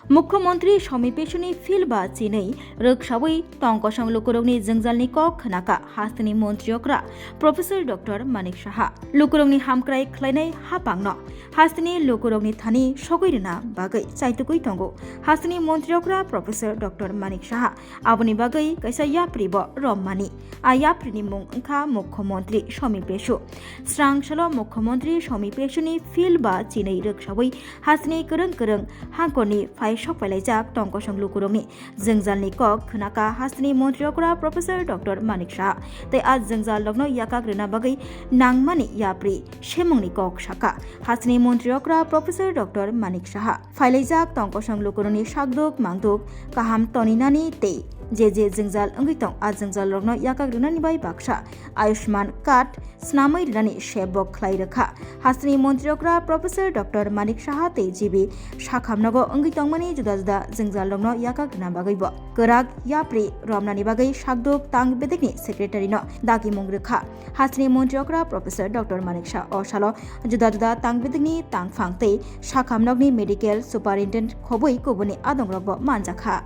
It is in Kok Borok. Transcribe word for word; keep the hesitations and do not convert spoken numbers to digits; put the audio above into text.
Mukhyamantri Somi Pesuni phil ba chinwi rwksawi tongkosong lukurokni jwngjalni kok khnaka hasteni montri okra Professor Doctor Manik Saha. Lukurokni hamkrai khlainai hapangno hasteni lukurokni thani sogwi rwna bagwi chaitugwi tongo hasteni montri okra Professor Doctor Manik Saha. Aboni bagwi kaisa yapri bo romani. A yapri ni mung wngkha Mukhyamantri Somi Pesu. Srang salo Mukhyamantri Somi Pesu ni phil ba chinwi rwksawi hasteni kwrwng kwrwng hangkorni phai sok pailaijak tongkosong lukurokni jwngjalni kok khnaka hasteni montri okra Professor Doctor Manik Saha. Tei a jwngjalrokno yakak rwna bagwi nangmani yapri semungni kok sakha hasteni montri okra Professor Doctor Manik Saha. Phailaijak tongkosong lukurokni sakduk mangduk kaham toninani tei je je jwngjal wngwi tong a jwngjalrokno yakak rwnani bai baksa Ayushman card snamwi rwnani sebok khlai rwkha. Hasteni montri okra Professor Doctor Manik Saha tei G B sakhamnogo wngwi tongmani juda juda jwngjalrokno yakak rwna bagwibo kwrak yapri romnani bagwi sakduk tang bedekni secretary no dagimung rwkha. Hasteni montri okra Professor Doctor Manik Saha o salo juda juda tang bedekni tangphang tei sakhamnokni medical superintendent khobwi kubuni adongrokbo manjakha.